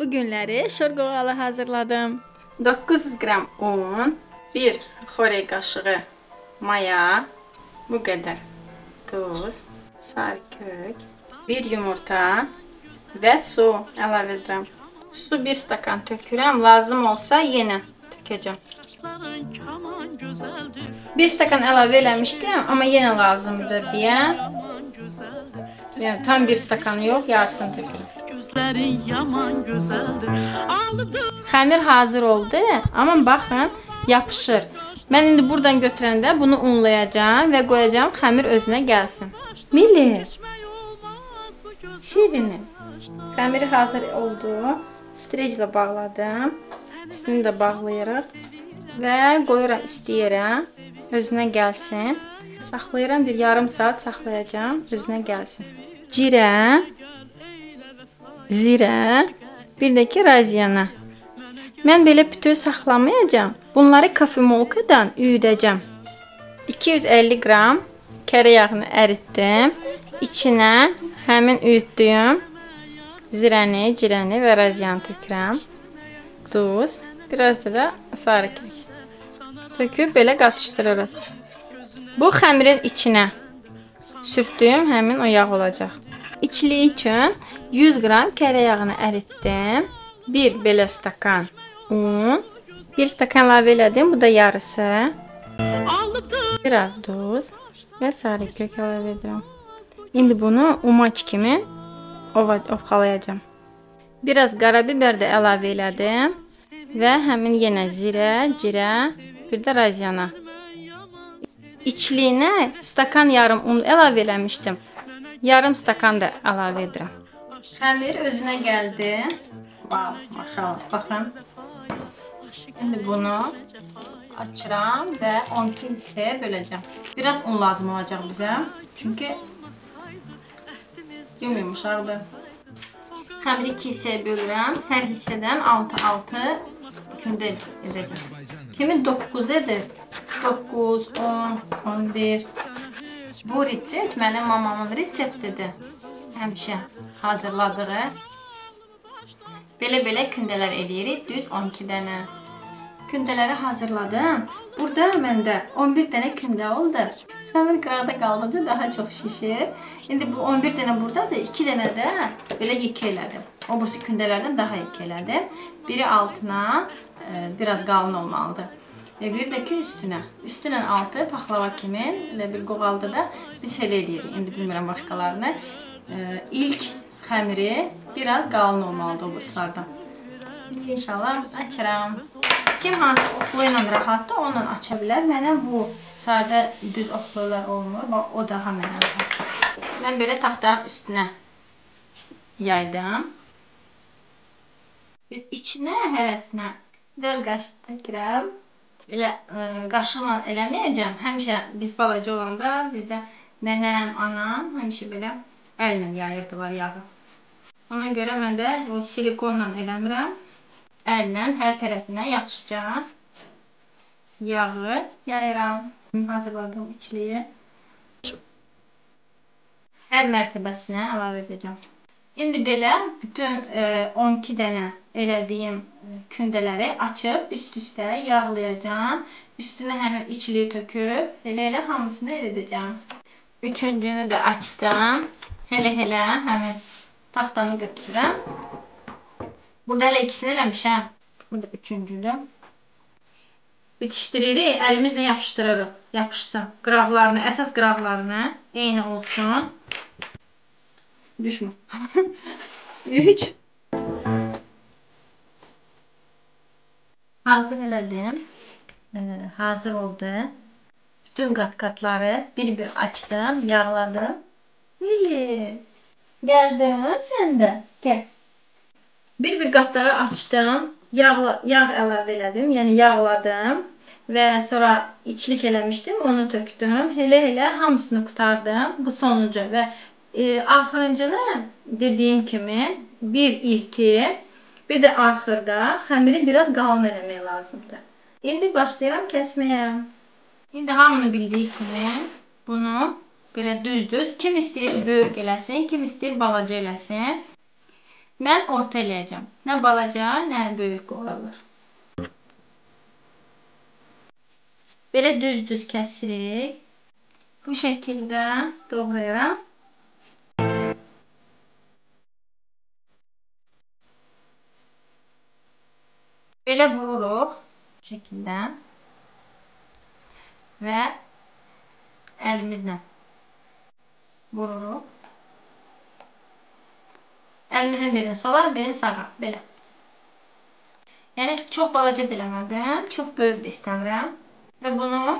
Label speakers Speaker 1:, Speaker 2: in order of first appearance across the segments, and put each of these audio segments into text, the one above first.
Speaker 1: Bu günləri şorqoğalı hazırladım. 900 qram un, 1 xörək qaşığı maya, bu qədər duz, sarı kök, 1 yumurta və su əlavə edirəm. Su 1 stakan tökürəm, lazım olsa yenə tökəcəm. 1 stakan əlavə eləmişdim, amma yenə lazımdır deyə. Yəni tam 1 stakan yox, yarısını tökürəm. Xəmir hazır oldu, amma baxın, yapışır. Mən indi buradan götürəndə bunu unlayacağam və qoyacağam xəmir özünə gəlsin. Mili, şirini. Xəmiri hazır oldu. Streclə bağladım. Üstünü də bağlayırıq və qoyuram istəyirəm, özünə gəlsin. Saxlayıram, bir yarım saat saxlayacağam, özünə gəlsin. Cirə, zirə, bir də ki raziyana. Mən belə bütöv saxlamayacağam. Bunları kofemolkadan üyüdəcəm. 250 qram kərə yağını əritdim. İçinə həmin üyütdüyüm zirəni, cirəni və raziyanı tökürəm. Duz, birazca da sarı kök. Töküb belə qatışdırırıq. Bu xəmirin içinə sürtdüyüm həmin o yağ olacaq. İçliyi üçün 100 qram kərə yağını əritdim. Bir belə stakan un, bir stakan əlavə elədim, bu da yarısı. Biraz duz və sarı kök əlavə edirəm. İndi bunu umaç kimi ovxalayacağam. Biraz qarabiber də əlavə elədim və həmin yenə zirə, cirə, bir də raziyana. İçliyinə stakan yarım un əlavə eləmişdim. Yarım stakan da əlavə edirəm. Xəmir özünə gəldi. Vav, maşallah, baxın. İndi bunu açıram və 12 hissəyə böləcəm. Biraz un lazım olacaq bizə. Çünki yumuşaqdır. Xəmiri 2 hissəyə bölürəm. Hər hissədən 6-6 kündə edəcəm. Kimi 9 edir. 9, 10, 11. Bu resept mənim mamamın reseptidir. Həmişə hazırladığı. Belə-belə kündələr eləyirik. Düz 12 dənə. Kündələri hazırladım. Burada məndə 11 dənə kündə oldu. Xəmir qıraqda qaldıqca daha çox şişir. İndi bu 11 dənə buradadır. 2 dənə də belə yekə elədim. O birisi kündələrdən daha yekə elədim. Biri altına biraz qalın olmalıdır. Bir də ki üstünə. Üstünə altı paxlava kimi elə bir qoğalda da biz elə eləyirik. İndi bilmirəm başqalarını. İlk xəmiri biraz qalın olmalıdır o birislərdən. İnşallah açıram. Kim hansı oxlu ilə rahatdır, onunla aça bilər. Mənə bu sadə düz oxlular olmur. Bax, o daha mənə rahatdır. Mən belə taxtanın üstünə yaydım. İçinə hərəsinə 4 qaşıq tökürəm. Elə qaşıqla eləməyəcəm. Həmişə biz balaca olanda bizdə nənəm, anam həmişə belə əllə yayırdılar yağı. Ona görə mən də o silikonla eləmirəm. Əllə hər tərəfinə yaxşıca yağı yayıram. Hazırladığım içliyi hər mərtəbəsinə əlavə edəcəm. İndi belə bütün 12 dənə elədiyim kündələri açıb üst-üstə yağlayacağam. Üstünə həmin içliyi töküb elə-elə hamısını edəcəm. Üçüncünü də açdım. Elə-elə həmin taxtanı götürürəm. Burada hələ ikisini eləmişəm. Burada üçüncüdür. Bitişdiririk, əlimizlə yapışdırırıq. Yapışsın. Qıraqlarını, əsas qıraqlarını eyni olsun. Düşmür. 3. Hazır elədim. Hazır oldu. Bütün qat-qatları bir-bir açdım, yağladım. Lili, gəldin sən də. Gəl. Bir-bir qatları açdım, yağ əlavə elədim, yəni yağladım və sonra içlik eləmişdim, onu tökdüm. Elə-elə hamısını qurtardım, bu sonuncu və axırıncını dediyim kimi bir ilki, bir də axırda xəmiri biraz qalın eləmək lazımdır. İndi başlayıram kəsməyə. İndi hamını bildiyi kimi bunu belə düz-düz, kim istəyir böyük eləsin, kim istəyir balaca eləsin. Mən orta eləyəcəm. Nə balaca, nə böyük qoğallar. Belə düz-düz kəsirik. Bu şəkildə doğrayıram. Belə vururuq bu şəkildə və əlimizlə vururuq. Əlimizin birini sola, birini sağa. Belə. Yəni çox balaca da eləmədim, çox böyük də istəmirəm. Və bunu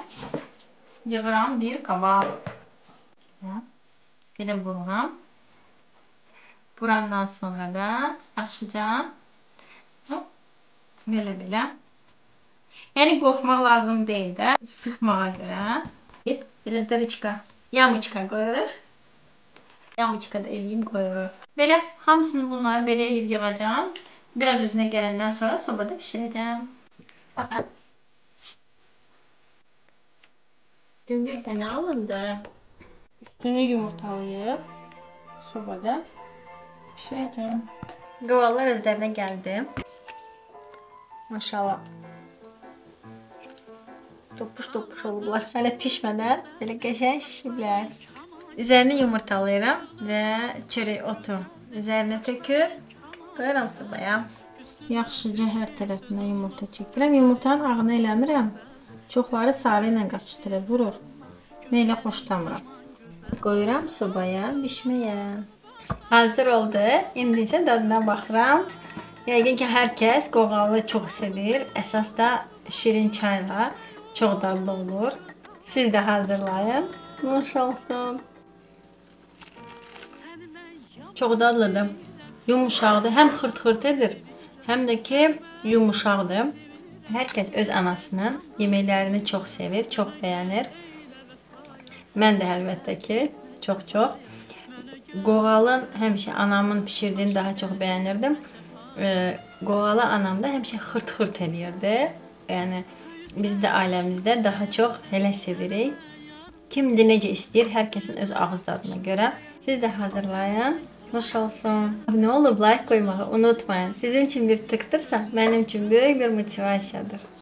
Speaker 1: yığıram bir qaba. Belə vururam. Vurandan sonra da yaxşıca belə-belə. Yəni qorxmaq lazım deyil də, sıxmağa görə. Belə dırıçka, yamıçka qoyuruq. Yamıçka da eləyib qoyuruq. Belə hamısını bunları belə eləyib yığacağam. Biraz özünə gələndən sonra sobada pişirəcəm. Baxın. Dün bir dənə alındı. Üstünü yumurtalayıb sobada pişirəcəm. Qoğallar özlərinə gəldi. Maşallah. Topuş-topuş olublar. Hələ pişmədən belə qəşəng şişiblər. Üzərini yumurtalayıram və çörək otu üzərinə töküb qoyuram sobaya. Yaxşıca hər tərəfinə yumurta çəkirəm. Yumurtanın ağını eləmirəm. Çoxları sarı ilə qaçışdırır, vurur. Mən elə xoşlamıram. Qoyuram sobaya bişməyə. Hazır oldu. İndi isə dadına baxıram. Yəqin ki, hər kəs qoğalı çox sevir. Əsas da şirin çayla çox dadlı olur. Siz də hazırlayın. Nuş olsun. Çox dadlıdır. Yumuşaqdır. Həm xırt-xırt edir, həm də ki, yumuşaqdır. Hər kəs öz anasının yeməklərini çox sevir, çox bəyənir. Mən də əlbəttə ki, çox-çox. Qoğalın həmişə anamın pişirdiyini daha çox bəyənirdim. Qoğalı anam da həmişə xırt-xırt eləyirdi. Yəni, biz də ailəmizdə daha çox elə sevirik. Kim də necə istəyir, hər kəsin öz ağız dadına görə. Siz də hazırlayın. Nuş olsun. Abunə olub like qoymağı unutmayın. Sizin üçün bir tıktırsa, mənim üçün böyük bir motivasiyadır.